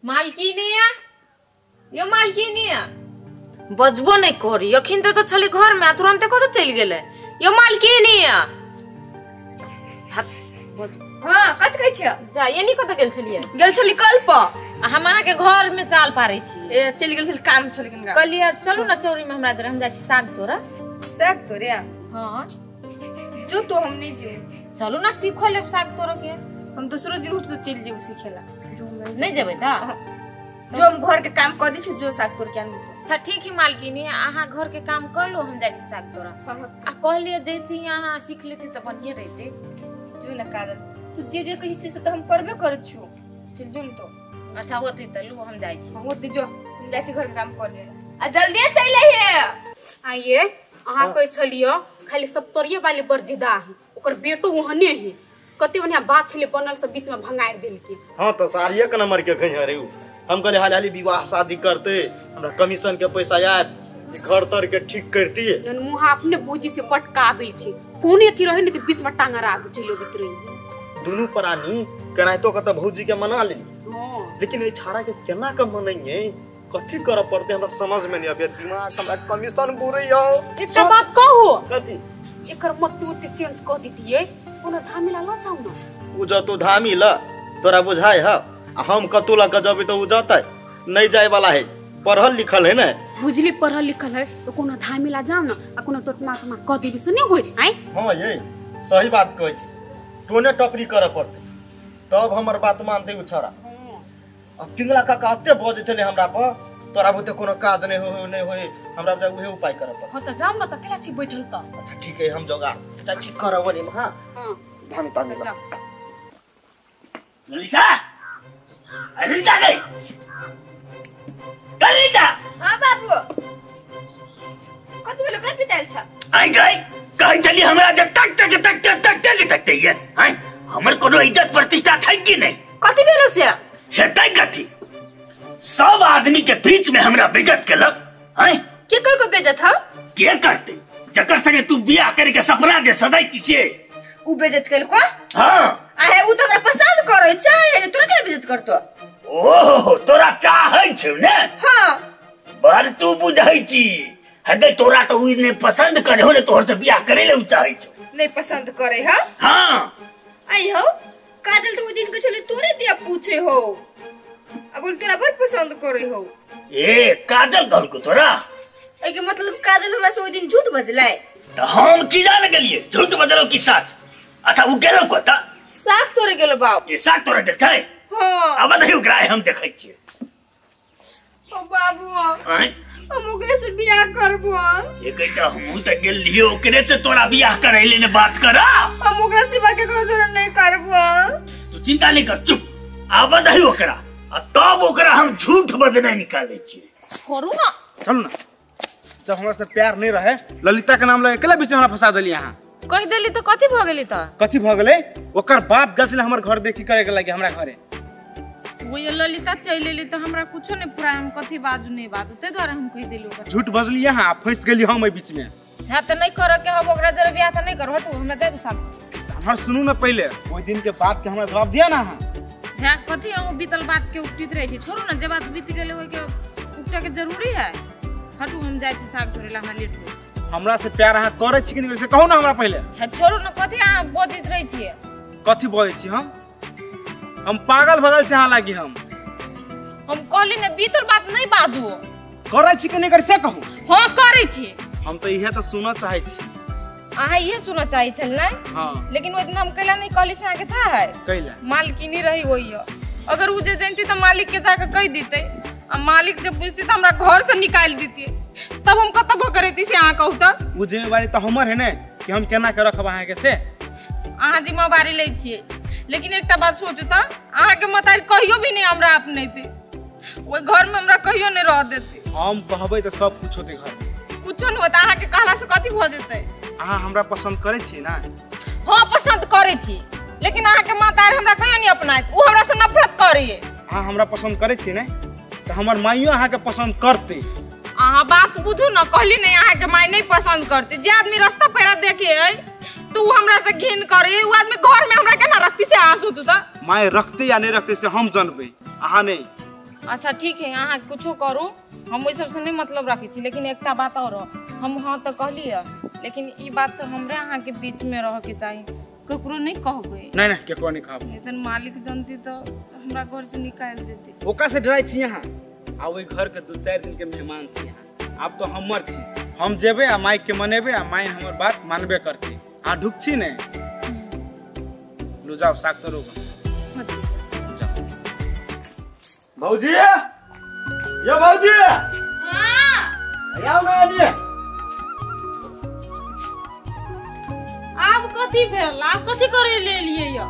मालकिनिया यो मालकिनिया बजबो नहीं करी अखिन तो छली घर में तुरंते कत चल गेले। यो मालकिनिया हां कत कहै छ जा एनी कत गेल छलिए? गेल छली कल पर हम अहाँ के घर में चाल पारै छी। ए चल गेल छली काम छली कनका कहलिए चलू ना चौरी में हमरा हम जाइ छी साग तोरा। साग तोरे? हां जो तो हम नहीं जीव। चलू ना सीखो लेब साग तोरा के। हम दूसरो दिन उठ तो चल जीव सीखेला। जो नहीं जेबै त जो हम घर के काम कर दी छु जो साग तोड़ के आन। अच्छा ठीक है मालकिनी अहाँ घर के काम कर लो हम जाइ छी साग तोरा। आ कहलिए जैती अहाँ सीख लेती त बढ़िया रहते। जो ना काजल तू जे जे कहि से त हम करबे करै छु। चल जो न तो। अच्छा होते त लू हम जाइ छी। होते जो हम जाइ छी घर के काम कर ले आ जल्दी चल हे। आइए अहाँ कहै छलियो खाली सप्तरिये वाली बड़ जिदा है ओकर बेटो ओहने है कते बढ़िया बात छले बनल सब बीच में भंगार देलके। हां त सारिये के नंबर के कहीं रे हम कहले हाल हाली विवाह शादी करते हमरा कमीशन के पैसा आयत घर तर के ठीक करती। नन मुहा अपने बुझी छै पटकाबै छै कोने अथी रहे ने त बीच में टांगा राग चलो भीतर रही। दुनू प्राणी केनाहितो के त भौजी के मना लेली। हां लेकिन ए छाड़ा के केना के मनैये कथी करऽ पड़ते हमरा समझ में नहीं आबे। दिमाग हमरा कमीशन बुरै यौ। एकटा बात कहू कथी? एकर मत उते चेंज क दितियै कोनो धामी ला ल जाउ न। उ जतो धामी ल तोरा बुझाय ह आ हम कतौ ल के जबे त उ जतै नहीं जाय वाला है। पढ़ल लिखल है ना बुझली पढ़ल लिखल है तो कोनो धामी ला जाउ न आ कोनो टोटमा टोटमा क देबी से नहीं होई। आइ हां ये सही बात कहै छी टोने टपरी करऽ पड़ते तब हमर बात मानते उ छड़ा। आ पिंगला काका एते बजै छलै हमरा पर तोरा बुते कोनो काज नहीं होय नहीं होय हमरा बुझा उहे उपाय करऽ पड़त। हां त जाउ न त केला छी बैठल त। अच्छा ठीक है हम जोगा चाची करब नि। हां हां धामी तामी ललिता ललिता गई ललिता। हां बाबू कथि भेलो कथि पिताल छ? आई गई कहीं चली हमरा के तक तक तक तक तक तक तक ये हैं हमर कोनो इज्जत प्रतिष्ठा छै कि नहीं? कथि भेलो से? हेतै कथि सब आदमी के बीच में हमरा बेइज्जत केलक हैं। के कर को बेइज्जत ह? के करते जकर संगे तू बियाह करे के सपना जे सदै छी से उ बेइज्जत केलको? हां आहे उ त हमरा पसंद करै छै तोरा के बेइज्जत करतो? ओहो तोरा चाहै छौ ने? हां बर तू बुझै छी हदे तोरा तो उ ने पसंद करे हो ने तोहर से बियाह करे ले उ चाहै छौ। नहीं पसंद करे ह? हां आई हो काजल तो उ दिन के छले तोरे दिया पूछे हो अब बोल तोरा बड़ पसंद करे हो। ए काजल कहल को तोरा? ए के मतलब काजल हमरा से ओइ दिन झूठ बजलै त हम की जान गेलिए झूठ बजलो की सच? अच्छा उ गेलो कत? साग तोरे गेलो बाप। ए साग तोरे गेल छै? हां अब नहीं ओकरा हम देखै छियै। ओ बाबू आय हम ओकरे से बियाह करबो। ए कहि त हमहु त गेल लियो ओकरे से तोरा बियाह करै ले ने बात करा। हम ओकरा सिवा केकरो जरूर नहीं करबो। तू चिंता नहीं कर चुप आब नहीं ओकरा आ तब ओकरा हम झूठ बजने निकालै छियै। करू ना चलू ना। जब हमरा से प्यार नहीं रहे ललिता के नाम ल अकेला बीच हमरा फंसा देली अहाँ। कहि देली त कथि भ गेली त? कथि भ गेलै? ओकर बाप गेल छलै हमर घर देखी करे के लागि हमरा घरे। वो ये ललिता चल एली त हमरा कुछो नहीं पुरा हम कथि बाजू नहीं बाजू ते द्वारा हम कहि देली ओकरा। झूठ बजली अहाँ फंस गेली हम एहि बीच में। हां त नहीं कर के हम ओकरा जरे बियाह त नहीं करब हटू हमरा जाय साथ। हमर सुनू ना पहिले ओइ दिन के बात के हमरा जवाब दिया ना अहाँ। हां कथि हम बीतल बात के उपटित रहे छी छोड़ू ना जे बात बीत गेलै ओइ के उपटा के जरूरी है। हटू हम जाय छी साग तोड़े ला हमरा लेट हो। हमरा से प्यार अहाँ करै छी कि नहीं से कहू ना हमरा पहिले। हां छोड़ू ना कथि अहाँ बजैत रहै छी? कथि बजै छी हम? हम पागल भगल छी अहाँ लागि। हम कहली ने बीतल बात नहीं बाजू। करै छी कि नहीं करै से कहू। हां करै छी। हम त इहे त सुनऽ चाहै छी। अहाँ इहे सुनऽ चाहै छल नै? हां लेकिन ओइ दिन हम कैला नहीं कहली से अहाँ के था है? कैला? मालकिनी रही ओइ अगर उ जे जानती त मालिक के जाके कह दीते आ मालिक जब बुझती त हमरा घर से निकाल दीती तब हम कत भ करैती से अहाँ कहू त? उ जिम्मेवारी त हमर है ने कि हम केना के रखब अहाँ के से। अहाँ जिम्मेवारी लै छियै लेकिन एकटा बात सोचू त अहाँ के मतारी कहियो भी नहीं हमरा अपनैते ओइ घर में हमरा कहियो नहीं रह देते। हम कहबै त सब कुछ होते घर में। कुछो नहीं होता अहाँ के कहला से कथि भ जेतै? अहाँ हमरा पसंद करै छी ना? हां पसंद करै छी लेकिन अहाँ के मतारी हमरा कहियो नहीं अपनाइत उ हमरा से नफरत करैए। अहाँ हमरा पसंद करै छी ने त हमर माइयो अहाँ के पसंद करते। अहाँ बात बुझू ना कहली नहीं अहाँ के माय नहीं पसंद करते। जे आदमी रास्ता पैरा देखे है तो उ हमरा से घिन करे उ आदमी घर में हमरा केना रखती से अहाँ सोचू त? My रखते या नहीं रखते से हम जानबे, अहाँ नहीं। अच्छा ठीक है, अहाँ कुछो करू, हम ओहि सबसे नहीं मतलब रखै छी, लेकिन एकटा बात और, हम हाँ तऽ कहलियै, लेकिन ई बात तऽ हमरे अहाँ के बीच में रह के चाही, ककरो नहीं कहबै। नहीं नहीं, केकरो नहीं कहबै। नहीं तऽ मालिक जनती तऽ हमरा घर से निकालि देती। ओका से डराइ छी अहाँ? आ ओहि घर के 2-4 दिन के मेहमान छी अहाँ, आब तो हमर छी, हम जेबै आ माइक के मनेबै आ माइ हमर बात मानबे करतै। अहाँ ढुक छी ने? लू जाओ साग तोड़ू। भौजी, यो भौजी, हाँ आउ ना आनिए। आब कथी भेल? आब कथी करे ले लिए यो?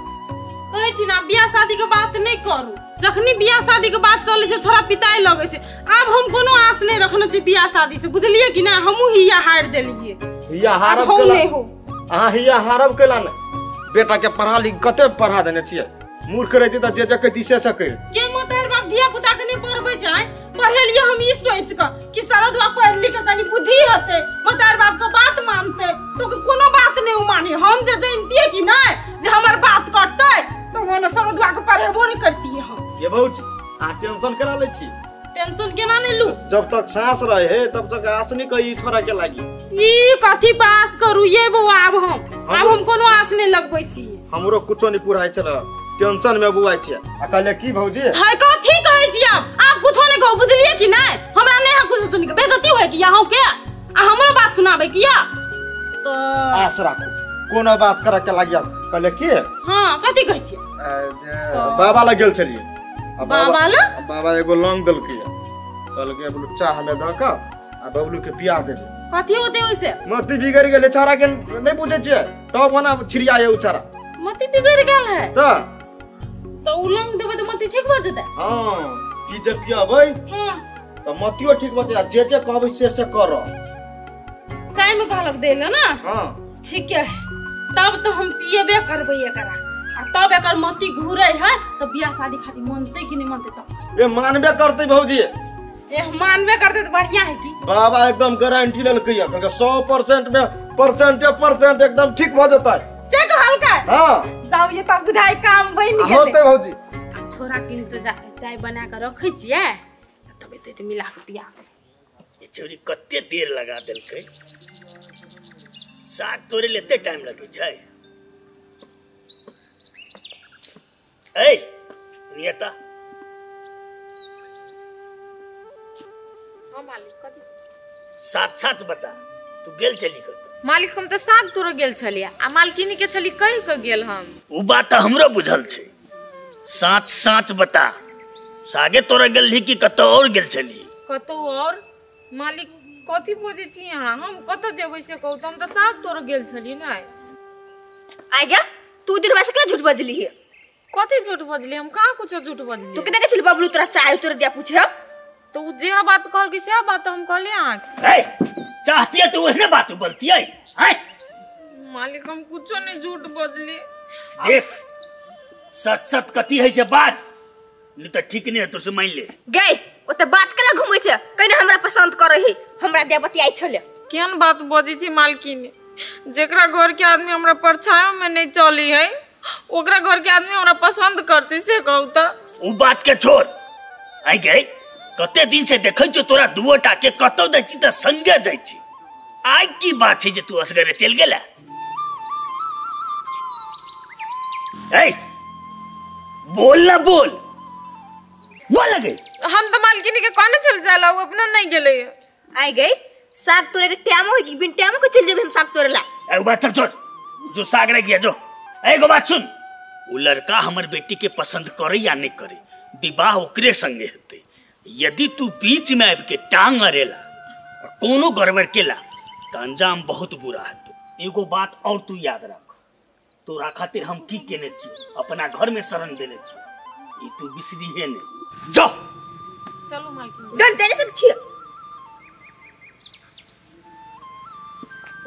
कहै छी ना बियाह शादी के बात नहीं करू, जखनी बियाह शादी के बात चलै छै छोरा पिताई लगै छै। आब हम कोनो आस नहीं रखने छी बियाह शादी से, बुझलियै कि ना? हमहूँ हिया हारि देलियै। हिया हारब केला अहाँ? हिया हारब केला ने? बेटा के पढ़ा लिख कते पढ़ा देने छियै, मूर्ख रहती तऽ जे जे कहती से से कहि के मोटर बाप धिया पुता के नहीं पढ़बै छै। पढ़ेलियै हम ई सोच के कि सरदुआ पढ़ लिख के कनी बुद्धि हेतै, मोटर बाप के बात मानतै, तो कोनो बात नहीं माने। हम जे जानतियै कि नहीं जे हमर बात कटतै तो हम सरदुआ के पढ़ेबो नहीं करतियै हम। ये भौजी अहाँ टेंशन केना लै छी? टेंशन केना नहीं लू? जब तक सांस रहे तब तक आस नहीं कही छोरा के लागी। ई कथी पास करू ये बौआ? आब हम कोनो आस नहीं लगबै छी। हमरो कुछो नहीं पुराइ छल, टेंशन में बुआइ छी। आ कहले की भौजी? हाय कथी कहै छी आप? आप कुछो नहीं कहू, बुझलियै कि नहीं? हमरा नहीं है कुछो सुनि के बेइज्जती होय कि अहूँ के, आ हमरो बात सुनाबै कि या? तो आस राखू, कोनो बात करे के लागी। कहले की? हां कथी कहै छी? बाबा लग गेल छलियै। बाबा लग? बाबा एगो लौंग देलकै, कहलकै बबलू चाह में दऽ कऽ आ बबलू के पिया देबै। कथी होतै ओइसे? मति बिगड़ गेलै छाड़ा के, नहीं बुझै छियै तब ओना छिड़िया उ छाड़ा। मति बिगड़ गेल है तऽ तो उ लौंग देबै तऽ मति ठीक भऽ जेतै? हां, ई जे पियाबै हां तऽ मतियो ठीक भऽ जेतै, जे जे कहबै से से करऽ। चाय में कहलक देले ना? हां ठीक है, तब तो हम पिएबे करबै एकरा, आ तब एकर मति घुरै है तऽ बियाह शादी खातिर मनतै कि नहीं मनतै? तब ए मानबे करतै भौजी। ए मानबे करतै तऽ बढ़िया है की। बाबा एकदम गारंटी लेलकै, कहलकै 100% में परसेंट एकदम ठीक भऽ जेतै। से कहलकै? हां जाउ ये तब बुझाइ काम बनि गेलै। होतै भौजी। आ छोरा किन तऽ जाके चाय बना के रखै छियै, तब एते ते मिला के पिया। ये छोरी कते देर लगा देलकै, साग तोड़े ले एते टाइम लगै छै। ए नियता। हां मालिक कथी? साथ साथ बता, तू गेल चली कत? मालिक हम तऽ साग तोड़ गेल छलियै आ मालकिनी के छली कहि के गेल हम। उ बात तऽ हमरो बुझल छै। साँच साँच बता, सागे तोड़ गेल कि कतौ और गेल छली? कतौ और? मालिक कथी बजै छी अहाँ? हम कतऽ जेबै से कहू तऽ, हम तऽ साग तोड़ गेल छली ने। आ गया तू दिन से केना झूठ बजली है? कथी झूठ बजली? हम कहाँ कुछो झूठ बजली? तू केना के बबलू तोरा चाय तोरा दिया पूछे? तो उ जे बात कहलकै से बात हम कहलियै अहाँके। चाहती है तो वही बात बोलती है। मालिक हम कुछो नहीं झूठ बजली। देख सच सच कथी है से बात, नहीं तो ठीक नहीं है तो से मान ले। गई ओते बात केला घुमै छै, कहिना हमरा पसंद करे है, हमरा दे बतियाई छले। केहन बात बजै छी मालकिनी? जेकरा घर के आदमी हमरा परछायो में नहीं चली है, ओकरा घर के आदमी हमरा पसंद करते से कहू त। उ बात के छोड़, आई गई कते दिन से देखै छौ तोरा दुओटा के कतौ जाइ छी तऽ संगे जाइ छी, आइ की बात छै जे तू असगरे चलि गेला? ए बोल ना, बोल बोल लगे। हम तो मालकिनी के कोने चल जाला, वो अपना नहीं गेलै। आई गई साग तोड़े के टाइम होई कि बिन टाइम के चल जेबै हम साग तोड़े ला? ए बात सब छोड़, जो साग रह गया जो। एगो बात सुन, उ लड़का हमर बेटी के पसंद करे या नहीं करे, विवाह ओकरे संगे हेतै। यदि तू बीच में आबि के टांग अरेला कोनो गड़बड़ केला त अंजाम बहुत बुरा हेतौ। एगो बात और तू याद रख, तोरा खातिर हम की केने छी, अपना घर में शरण देने छी, ई तू बिसरीहे नहीं। जो चलो मालकिन चल चले सब छी।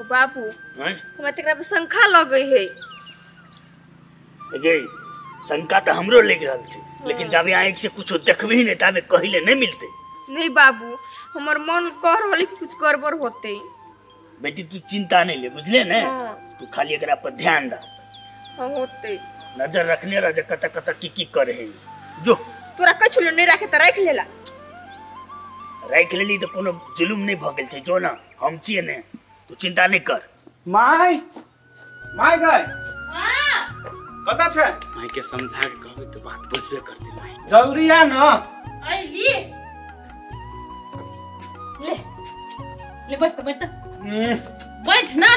ओ बाबू हमरा तकरा पर शंका लगै है। गे शंका त हमरो लग रहल छै, लेकिन जाबे आँख से कुछो देखबही नहीं ताबे कहिले नहीं मिलते। नहीं बाबू हमर मन कह रहल कि कुछ गड़बड़ होते। बेटी तू चिंता नहीं ले, बुझले ने? तू खाली एकरा पर ध्यान रख। हां होते, नजर रखने रह जे कत कत की की करे है। जो तोरा कहै छलो नहीं राखे त राख लेला। राख लेली त कोनो जुलुम नहीं भ गेल छै, जो ना हम छियै ने, तू चिंता नहीं कर। My my गए हां कत छै? My के समझा के कहबे त बात बुझबे करती my. जल्दी आ ना। आइली ले ले बैठ बैठ बैठ ना,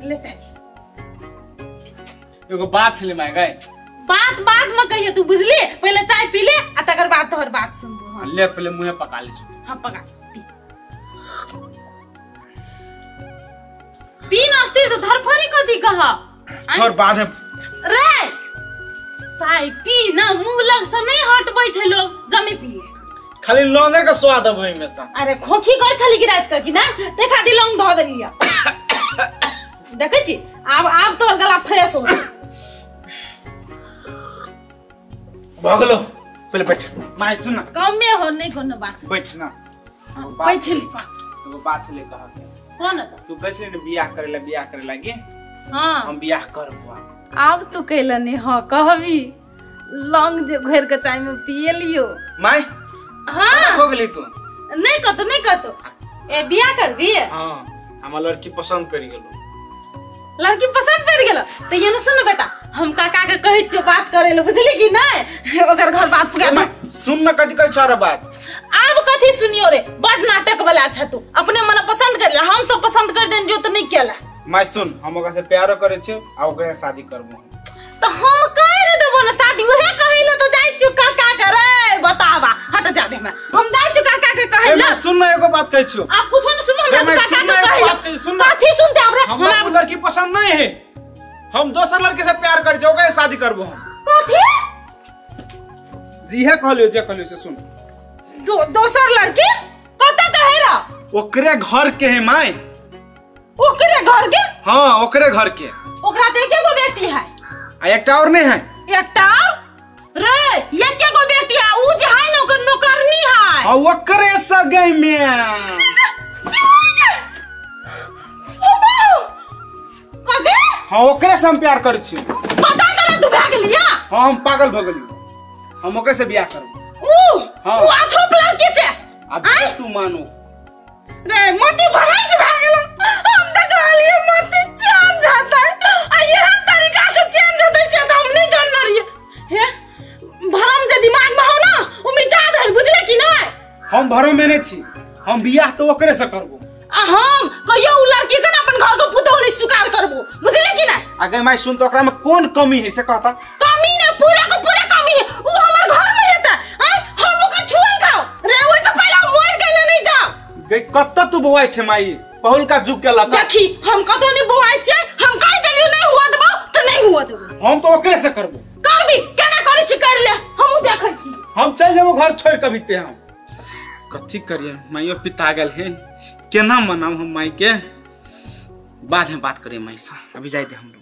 ले चल। एगो बात छले my गए। बात बाद में कहिए तू, बुझली? पहले चाय पी ले आ तकर बाद तोहर बात सुनबो। हां ले पहले मुंह पका ले। हां पका पी पी नास्ते तो धरफरी कथी कहा छोड़ बाद में रे। चाय पी ना, मुंह लग से नहीं हटबै छै लोग, जमे पी खाली लौंगे का स्वाद अबै में से। अरे खोखी कर छली की रात का की ना देखा दी लौंग धो देलिया। देखै छी आब आब तोहर गला फ्रेश हो भगलो। पहले बैठ my, सुन ना कमे हो नहीं कोनो बात, बैठ ना। बैठ ले एगो बात छले कह के। कौन त तू कहै छली बियाह करे ला, बियाह करे लागी। हां हम बियाह करबो। आब तू कहला ने हां कहबी लौंग जे घोर के चाय में पिए लियो my. हां हो गेली तू नहीं कतो नहीं कतो। ए बियाह करबी? हां हमरा लड़की पसंद पड़ गेलो। लड़की पसंद पड़ गेलो त ये न सुन बेटा, हम काका के कहै छियो बात करे ले, बुझली कि नहीं? ओकर घर बात पुगा। सुन न कथि कहै छ रे बात। आब कथि सुनियो रे, बड़ नाटक वाला छ तू। अपने मन पसंद कर ले, हम सब पसंद कर देन जो त नहीं केला। My सुन, हम ओकरा से प्यारो करे छियो आ ओकरा से शादी करबो। त हम कह देबो न शादी, उहे कहैले त जाय छियो काका के रे। बतावा हट जा दे हमरा, हम जाय छियो काका के कहैले। सुन न एगो बात कहै छियो। आप कुछो न सुन, हम काका के कहैले। कथि सुनते हमरा? हमरा उ लड़की पसंद नहीं है, हम दोसर लड़के से प्यार करे छियो, ओकरा से शादी करबो हम। कथि? जी है कहलियो, जे कहलियो से सुन। दोसर लड़की कत कहे रा? ओकरे घर के है my. ओकरे घर के? हां ओकरे घर के। ओकरा त एके गो बेटी है। आ एकटा और नहीं है? एकटा रे एके गो बेटी है, उ जे है न ओकर नौकरनी है। हां ओकरे सगे में। कथि? हां ओकरे से हम प्यार करै छी। पता कर तू भए गेलिया? हां हम पागल भ गेली, हम ओकरे से बियाह करब। उ हां उ आछो लड़की से? अब तू मानो रे मोती भराइट भए गेल। हम त कहलिए मोती चेंज होतै, आ एहन तरीका से चेंज होतै से त हम नहीं जानल रहिए। हे भरम जे दिमाग में हो ना उ मिटा दे, बुझले कि नहीं? हम भरम में नहीं छी, हम बियाह तो ओकरे से करबो। आ हम कहियो उ लड़की के ना अपन घर के पुतोह नहीं स्वीकार करबो, बुझले कि नहीं? अगे my सुन, तो ओकरा में कौन कमी है से कहता? कमी ना पूरा के पूरा कमी है, उ हमर घर में हेता। आय हम ओकर छुई खाओ रे, ओइ से पहले हम मर गेले नहीं जाओ। गे कत तू बौआइ छे माई, पहुल का जुग के लका। देखी हम कतो नहीं बौआइ छे, हम कहि देलियो नहीं हुआ देबो त नहीं हुआ देबो। हम तो ओकरे से करबो। करबी केना करै छी कर ले, हमहु देखै छी। हम चल जेबो घर छोड़ के भी ते। हम कथि करिए, माइयो पिता गेल है, केना मनाऊ हम माई के? बाद में बात करिए माई से, अभी जाय दे हम।